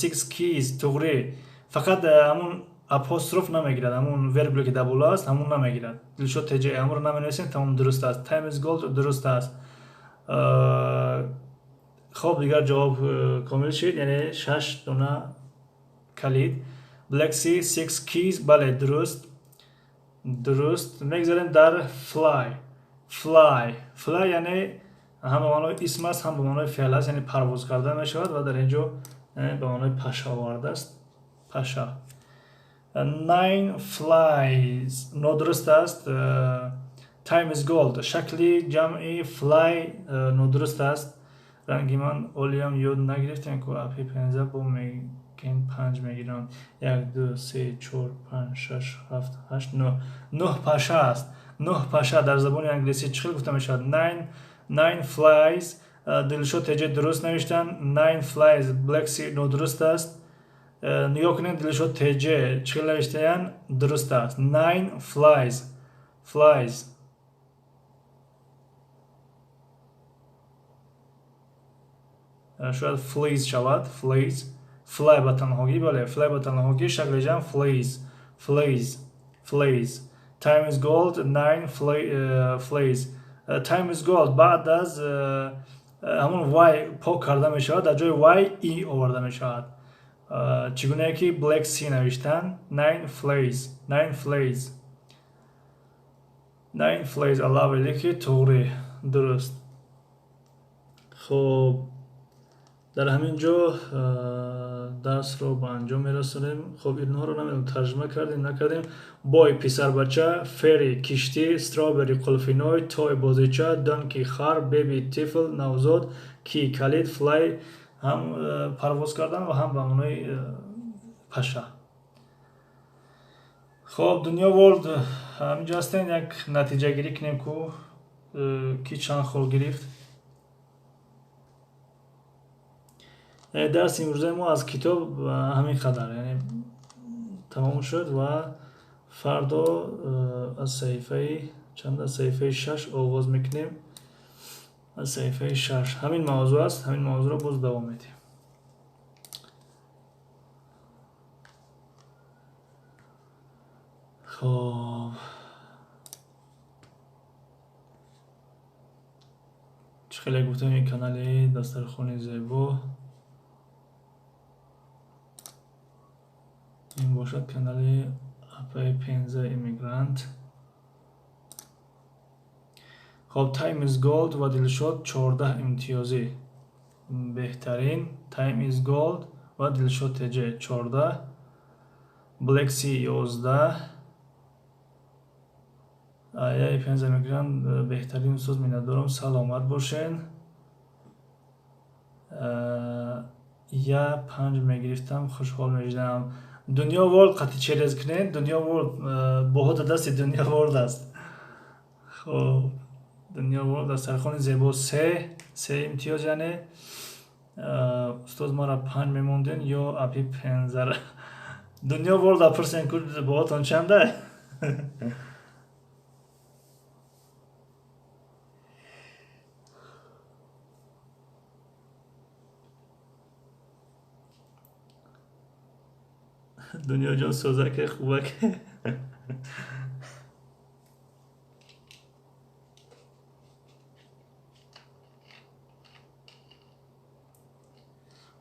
[SPEAKER 1] six keys туғри. Фақат ҳамун апостроф намегирад, ҳамун вергуле ки дар боло аст, ҳамун намегирад. Дилшод ТЖ ҳамонро наменависем, тамом, дуруст аст. Time is gold дуруст аст. Хоб, дигар ҷавоб комил шид, яъне шаш дона калид. Black Sea six keys, бале, дуруст, дуруст. Мегзарем дар fly. Fly, fly яъне ҳам ба маънои исм аст, ҳам ба маънои феъл аст, яъне парвоз кардан мешавад ва дар ин ҷо ба маънои паша овардааст. Паша. Nine flies нодуруст аст. Time is gold шакли ҷамъи fly нодуруст аст. Ранги ман олиам ёд нагирифтем ку апи пенза бо мегин панҷ мегирам. Як, ду, се, чор, панҷ, шаш, ҳафт, ҳашт, нӯҳ. Нӯҳ паша аст. Нӯҳ паша дар забони англисӣ чӣ хел гуфта мешавад? Nine flies. Дилшод теҷе дуруст навиштанд. Nine flies. Black Sea нодуруст аст. Нигоҳ кунед, Дилшод теҷе чӣ хел навиштаянд, дуруст аст. Nine flies. Flies. Шояд fleas шавад. Fleas. Fly ба танҳогӣ, бале, fly ба танҳогӣ, шакли ҷамъ fleas. Fleas. Fleas. Time is gold. Nine fleas. Time is gold баъд аз ҳамон y пок карда мешавад, дар ҷои y e оварда мешавад. Чӣ гунае ки Black Sea навиштанд. Nine flies. Nine flies. Nine flies. Аллоҳ велики, туғри, дуруст. Хуб, дар ҳамин ҷо дарсро ба анҷом мерасонем. Хуб, инҳоро намедонам тарҷума кардем, накардем. Boy писарбача, ferry киштӣ, strawberry қулфиной, toy бозича, donkey хар, baby тифл навзод, key калид, fly ҳам парвоз кардан ва ҳам ба маънои паша. Хуб, Дунё World ҳаминҷо ҳастем, як натиҷагирӣ кунем, ку ки чанд хол гирифт. Дарси имрӯзаи мо аз китоб ҳамин қадар, яъне тамом шуд ва фардо аз саҳифаи чанд, аз саҳифаи 6 оғоз мекунем. Аз саҳифаи 6 ҳамин мавзӯъ аст, ҳамин мавзӯъро боз давом медиҳем. Хоб, чӣ хеле гуфтем, ин канали Дастархони зебо, ин бошад канали апаи Пенза иммигрант. Хоб, Time is Gold ва Дилшод 14 имтиёзӣ, беҳтарин. Time is Gold ва Дилшод ТЖ 14, Black Sea 11, аяи Пенза иммигрант беҳтарин. Устоз, миннатдорам, саломат бошен. Я 5 мегирифтам, хушҳол мешудам. Дунё World қати через кунед. Дунё World боҳода дасти Дунё World аст. Хоб, Дунё World, Дастархони зебо 3 имтиёз, яъне устоз, мара 5 мемонден ё апи Пензара? Дунё World пурсен, ку боҳотон чанда? Дунёҷон, созаке, хубаке.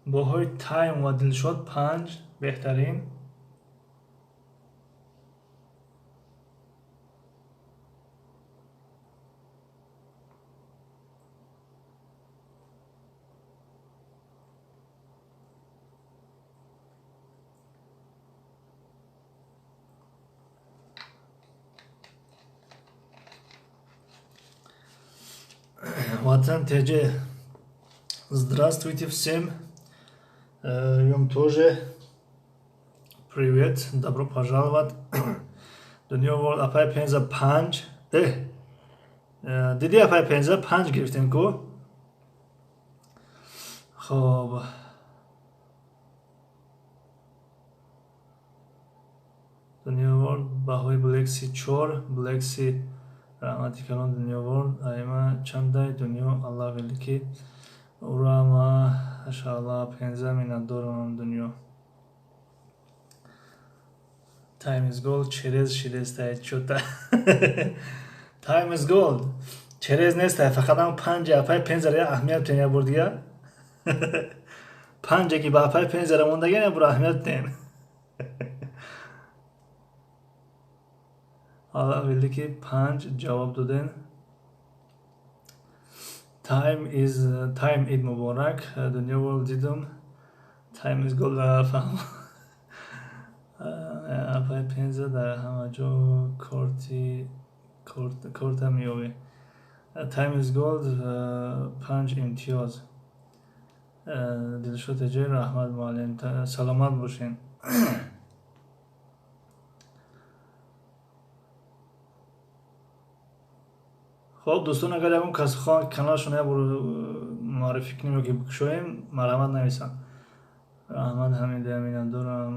[SPEAKER 1] Боҳои Тайм ва Дилшод 5, беҳтарин. Ватан ТЖ, здравствуйте всем. Вам тоже привет, добро пожаловать. Дунё World, апай Пенза 5. Диди, апай Пенза, 5 гирифтем ку. Хоб, Дунё World баҳои Black Sea 4, Black Sea раҳмати калон. Дунё World айма чандай? Дунё, Аллоҳ велики, ура, машааллоҳ, Пенза, миннатдорам, Дунё. Time is Gold через шидестай чота. Time is Gold через нестай, фақат ҳам 5 апай Пензара аҳамият тен, я бор дига 5-е ки ба апай Пензара мондаган, я бор аҳамият тен. Аллоҳ велики, 5 ҷавоб доден. Time is time. Ид муборак, Дунё World, дидум. Time is Gold фаҳм. Апай Пенза дар ҳама ҷо корти корта меёбӣ. Time is Gold 5 имтиёз. Дилшод ТЖ, раҳмат, муаллим, саломат бошен. Хоб, дӯстон, агар ягон кас хоҳанд каналашон як бор муаррифӣ кунем ё ки бикушоем, марҳамат, нависанд. Раҳмат, Ҳамида, миннатдорам.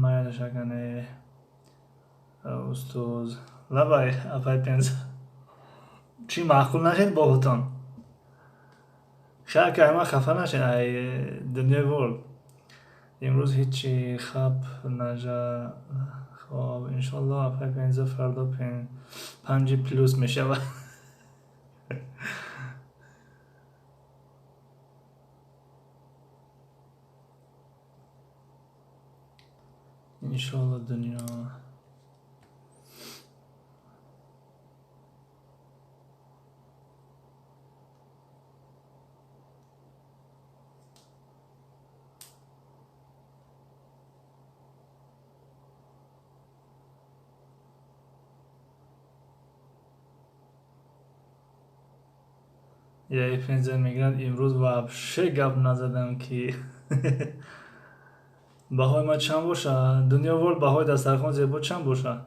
[SPEAKER 1] Майли, шакане, устоз. Лабай, апай Пенза. Чӣ, маъқул нашед боҳутон? Шака, ман хафа нашед, ай дунёи Ворлд. Имрӯз ҳичи хаб нажа. Хоб, иншоалло, апай Пенза, фардо панҷи плюс мешавад. Иншоалло, дунё. Яи Пенза мегӯяд, имрӯз вообще гап назадам, ки баҳои ман чанд бошад? Дунё Ворлд, баҳои дастархон зебо чанд бошад?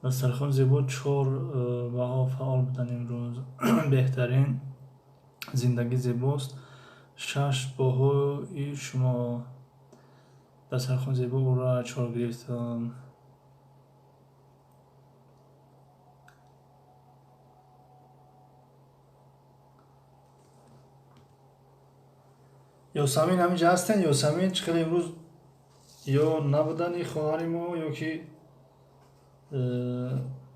[SPEAKER 1] Дастархон зебо чор баҳо фаъол буданд имрӯз. Беҳтарин, зиндагӣ зебост. Шаш баҳои шумо. Дастархон зебо, ура, чор гирифтам. Ёсамин ҳаминҷа ҳастен? Ёсамин, чӣ хеле имрӯз ё набудани хоҳари мо, ё ки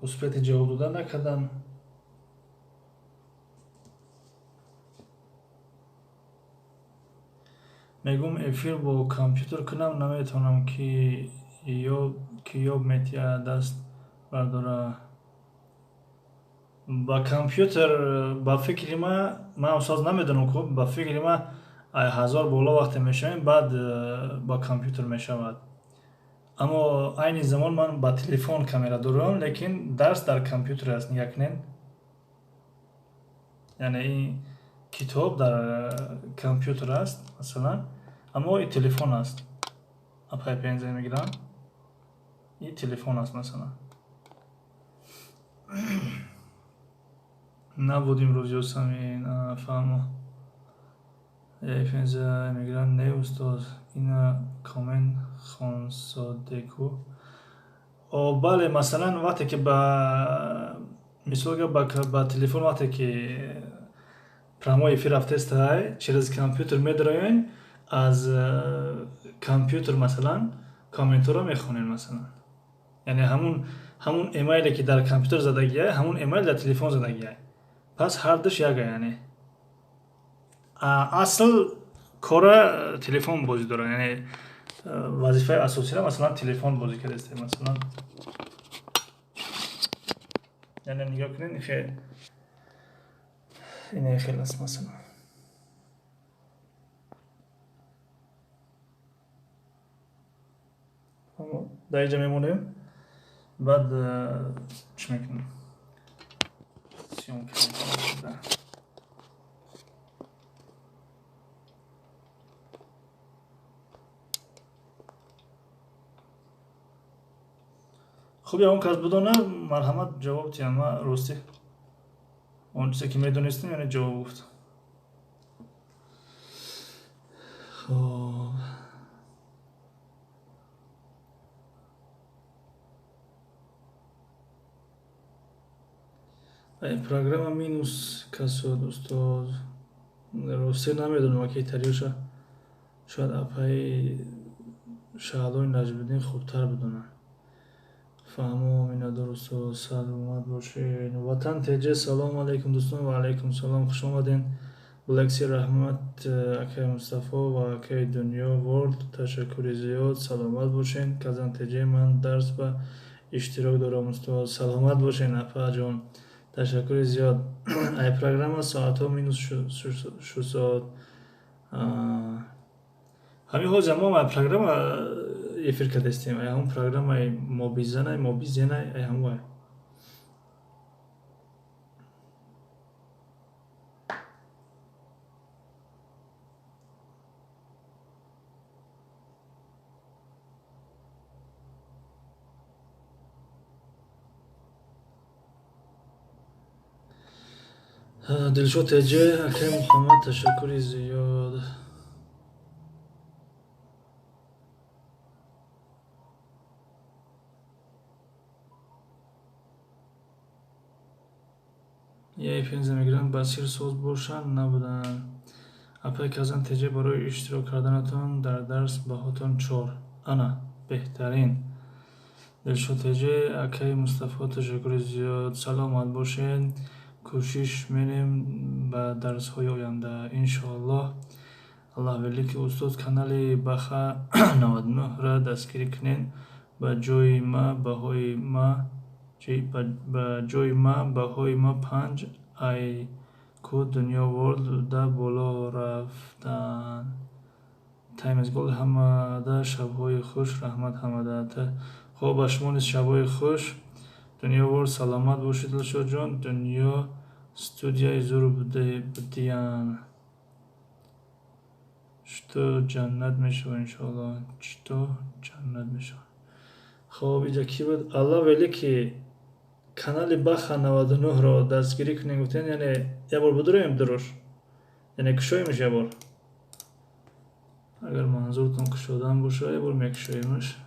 [SPEAKER 1] успети ҷавоб додан накардан. Мегӯм, эфир бо компютер кунам, наметавонам, ки ёб метиҳад, даст бардора. Ба компютер, ба фикри ман, ман устоз намедонам ку, ба фикри ман, ай 1000 боло вақте мешавем, баъд ба компютер мешавад. Аммо айни замон ман ба телефон камера дорам, лекин дарс дар компютер аст, нигаҳ кунед. Яъне ин китоб дар компютер аст, масалан, аммо и телефон аст. Апай Пенза мегирам. И телефон аст, масалан. Набуд имрӯз Ёсамин, фаҳмо. Пенза мегирам, не, устоз, ина коммент хонсодеку. О, бале, масалан, вақте ки ба мисол ба телефон, вақте ки прямой эфир рафтестай, через компютер медароен, аз компютер, масалан, комментҳоро мехонем, масалан. Яъне ҳамун эмайле ки дар компютер задагиай, ҳамун эмайл дар телефон задагиай. Пас ҳардуш яга, яъне. Асл кора телефон бозӣ дорад, яъне вазифаи асосиро, масалан, телефон бозӣ кардааст, масалан. Яъне нигоҳ кунед, ине хел аст, масалан. Дар инҷа мемонем, баъд чӣ мекунем? Съёмка мекунем. Хуб, ягон кас бидона, марҳамат, ҷавоб диҳам. Ман ростӣ он чизе ки медонистем, яъне ҷавоб гуфтам. Хоб. Программа минус касод, устоз. Ростӣ намедонам, аки тариёша шояд апаи Шаҳлои Наҷмиддин хубтар бидонад. Фаҳмо, миннатдор, устод, саломат бошед. Ватан ТЖ, салому алайкум, дӯстон, ва алайкум салом, хуш омадед. Блекси, раҳмат, акаи Мустафо ва акаи Дунё Ворд, ташаккури зиёд, саломат бошед. Казан ТЖ, ман дарс ба иштирок дорам, устод, саломат бошед, апаҷон, ташаккури зиёд. Ай программа соатҳо минус шуд. Ҳамин ҳозир мо ай программа эфир кардастем, ай ҳамон программаи мобизанай, мобизенай, ай ҳамвай. Дилшод ТЖ, акаи Муҳаммад, ташаккури зиёд. Яй пенза мегиранд, басир соз бошанд, набуданд. Апай Казан ТЖ, барои иштирок карданатон дар дарс баҳотон 4. Ана, беҳтарин. Дилшод ТЖ, акаи Мустафо, ташаккури зиёд, саломат бошед. Кӯшиш мерем ба дарсҳои оянда, иншоаллоҳ. Аллоҳ велики, устод, канали Баха 99-ра дастгирӣ кунед. Ба ҷои ма баҳои ма ба ҷои ма баҳои ма 5 ай ку Дунё Ворлд да боло рафтан. Таймс Голд, ҳамада шабҳои хуш, раҳмат ҳамада. Хоб, ба шумо низ шабҳои хуш. Дунё Ворлд, саломат бошед, Дилшодҷон. Дунё студияи зур будиян. Что ҷаннат мешава, иншоаллоҳ. Что ҷаннат мешава. Хоб, иҷа кӣ буд? Аллоҳ велики, канали Баха 99-ро дастгирӣ кунем гуфтем, яъне як бор бидуроем дуруш, яъне кушоемш як бор. Агар манзуртон кушодан боша, як бор мекушоемш.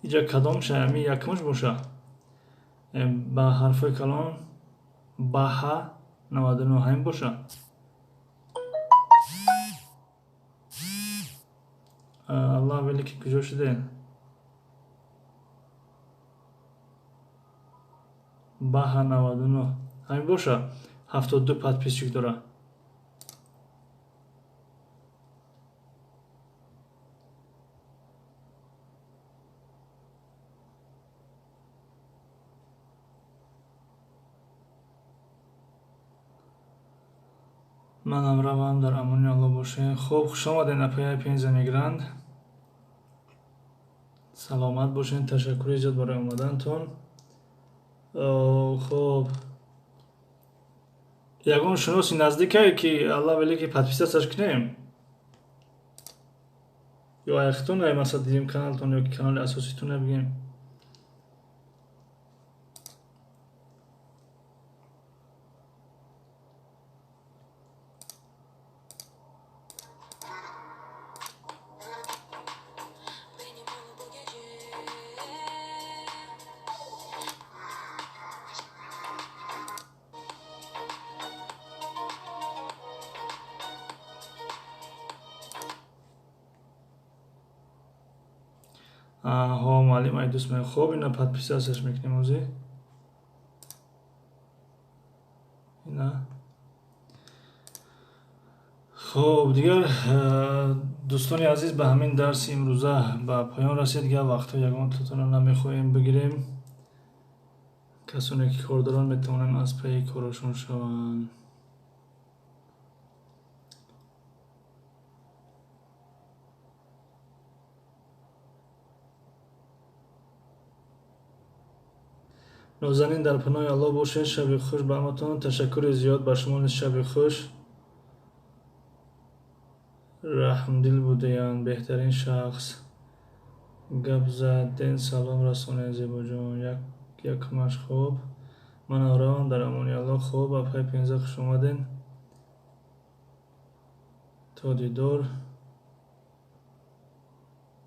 [SPEAKER 1] Иҷа кадомша, ами якумш боша? Ба ҳарфҳои калон Баҳа 99 ҳамин боша. Аллоҳ велики, куҷо шудед? Баҳа 99 ҳамин боша? 72 подписчик дора. Манам равам, дар амони Аллоҳ бошед. Хуб, хуш омадед, апаи Пенза мегиранд. Саломат бошед, ташаккури зиёд барои омадантон. Хуб, ягон шиноси наздикае ки Аллоҳ велики подписаться кунем? Ё аяхтон ай масалан дидем каналтон ё ки канали асоситон бигем? Ҳо, муаллим, ай дӯст меояд. Хоб, ина подписаться мекунем ҳозир. Ина. Хоб, дигар дӯстони азиз, ба ҳамин дарси имрӯза ба поён расид. Дигар вақтҳо ягонтатонро намехоҳем бигирем. Касоне ки кор доранд метавонанд аз пайи корашон шаванд. Нозанин, дар паноҳи Аллоҳ бошед. Шаби хуш ба ҳаматон. Ташаккури зиёд, ба шумо низ шаби хуш. Раҳмдил будаянд, беҳтарин шахс. Гап заден, салом расонед, Зебоҷон. Якмаш хоб. Манам равам, дар амони Аллоҳ. Хоб, апаи Пенза, хуш омадед. То дидор.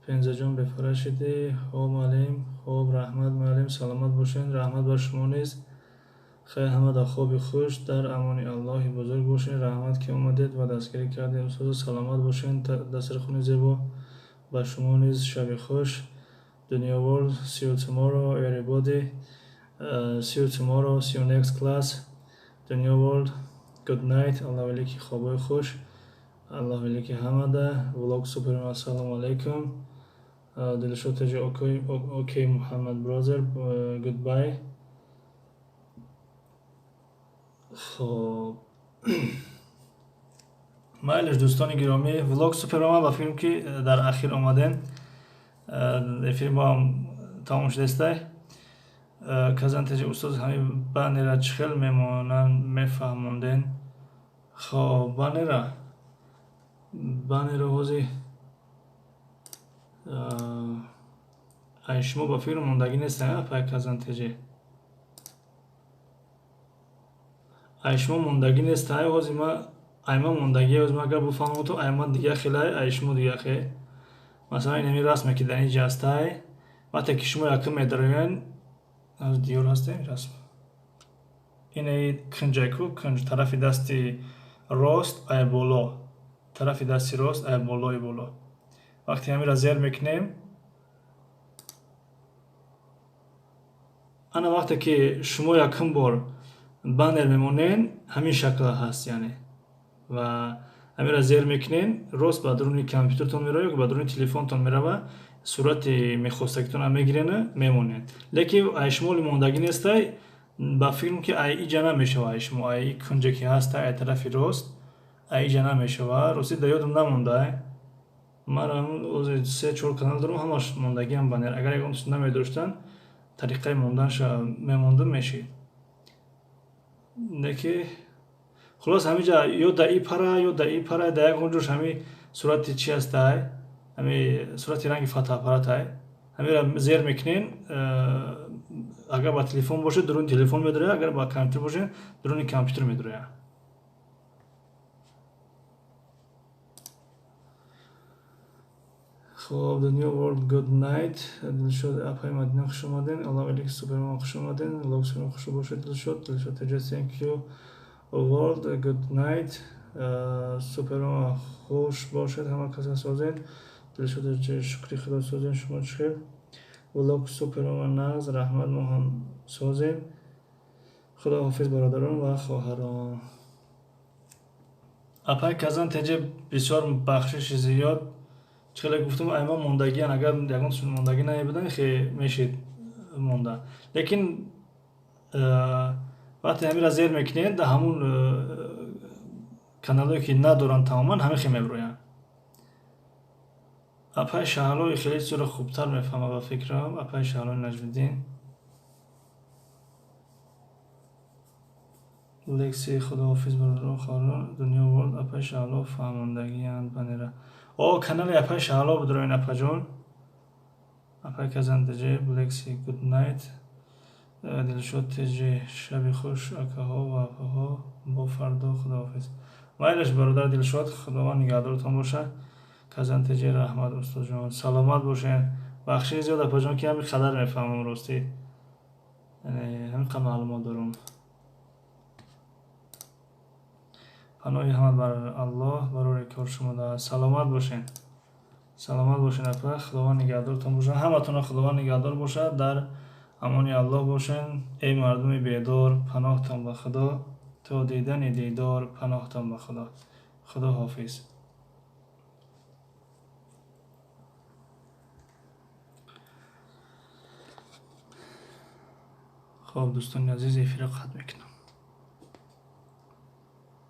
[SPEAKER 1] Пензаҷон, бефара шидӣ? Хоб, муаллим, хоб, раҳмат, муаллим, саломат бошен. Раҳмат бар шумо низ. Хайр, ҳама дар хоби хуш, дар амони Аллоҳи бузург бошен. Раҳмат, ки омадед ва дастгирӣ кардед, устозо, саломат бошен. Дастархони зебо, ба шумо низ шаби хуш. Дунё World, see you tomorrow, everybody. See you tomorrow, see you next class. Дунё World, good night. Аллоҳ велики, хобои хуш. Аллоҳ велики ҳамада. Влог супер, ассалому алайкум. Дилшод теҷи, окей, Муҳаммад brother, goodbye. Хоб, майлиш, дӯстони гиромӣ, влог супер омад. Ба филм ки дар ахир омадем, эфири мо ҳам тамом шудастай. Казан теҷи, устоз, ҳамин баннера чӣ хел мемонанд, мефаҳмонден? Хоб, баннера ҳозир ай шумо ба филм мондагӣ нестам, апай Казан теҷи, ай шумо мондагӣ нест. Ай ҳозир ма, ай ма мондагӣ, ҳозир ма агар буфаҳмам, то ай ма дига хелай, ай шумо дига хел. Масалан, инами расме ки дар инҷа ҳастай, вақте ки шумо якум медароян, аз диёр ҳастем, расм инаи кунҷайку, кунҷ тарафи дасти рост, ай боло, тарафи дасти рост, ай болои боло, вақте ҳамира зер мекунем, ана вақте ки шумо якум бор баннер мемонен, ҳамин шакл ҳаст, яъне ва ҳамира зер мекунен, рост ба дуруни компютертон мерава ё ба дуруни телефонтон мерава, сурати мехостагитонро мегирена, мемонед. Лекин ай шумо мондагӣ нестай, ба филм ки ай иҷа намешава, ай шумо ай кунҷе ки ҳаста, ай тарафи рост, ай иҷа намешава. Ростӣ, дар ёдам намондай. Ман се чор канал дорам, ҳамаш мондагиам баннер. Агар ягон чиз намедоштан, тариқаи монданша мемондам, мешид. Леки хулос, ҳамиҷа ё да и пара, ё да и пара, да ягон ҷош ҳами сурати чи ҳастай, ҳами сурати ранги фотоаппаратай, ҳамира зер мекунен. Агар ба телефон бошед, дуруни телефон медарояд, агар ба компютер бошед, дуруни компютер медарояд. Хоб, Дунё World, good night. Дилшод, апай Мадина, хуш омаден. Аллоҳ алейк, суперман, хуш омаден. Влог суперман, хуш бошед. Дилшод, Дилшод теҷа, thank you. World, good night. Суперман, хуш бошед, ҳама каса созен. Дилшод, шукри Худо, созем, шумо чӣ хел? Влог суперман, нағз, раҳмат, мо ҳам созем. Худо ҳофиз, бародарон ва хоҳарон. Апай Казан теҷа, бисёр бахшиши зиёд. Чӣ хеле гуфтам, айма мондагиан. Агар ягон мондагӣ намебудан, хе мешид монда. Лекин вақте ҳамира зер мекунед, дар ҳамун каналое ки надоранд тамоман, ҳамин хе мебироянд. Апай Шаҳлои хеле чизро хубтар мефаҳмад, ба фикрам, апай Шаҳлои Наҷмиддин. Лекси, худоҳофиз, бародарон, хоҳарон. Дунё World, апай Шаҳло фаҳмондагианд баннера. О, канали апай Шаҳло бидроин, апаҷон. Апай Казан теҷе, Блекси, good night. Дилшод теҷе, шаби хуш, акаҳо ва апаҳо, бо фардо, худоҳофиз. Майлаш, бародар Дилшод, Худованд нигаҳдоротон боша. Казан теҷе, раҳмат, устодҷон, саломат бошен. Бахшиши зиёд, апаҷон, ки ҳамин қадар мефаҳмам, ростӣ, ҳамин қадр маълумот дорам. Паноҳи ҳамат бар Аллоҳ, барори кор шумо. Саломат бошен, саломат бошен, апа, Худованд нигаҳдортон бошад, ҳаматонро Худованд нигаҳдор бошад, дар амони Аллоҳ бошен. Эй мардуми бедор, паноҳтон ба Худо, то дидани дидор, паноҳтон ба Худо. Худо ҳофиз. Хоб, дӯстони азиз, эфирро қатъ мекунам.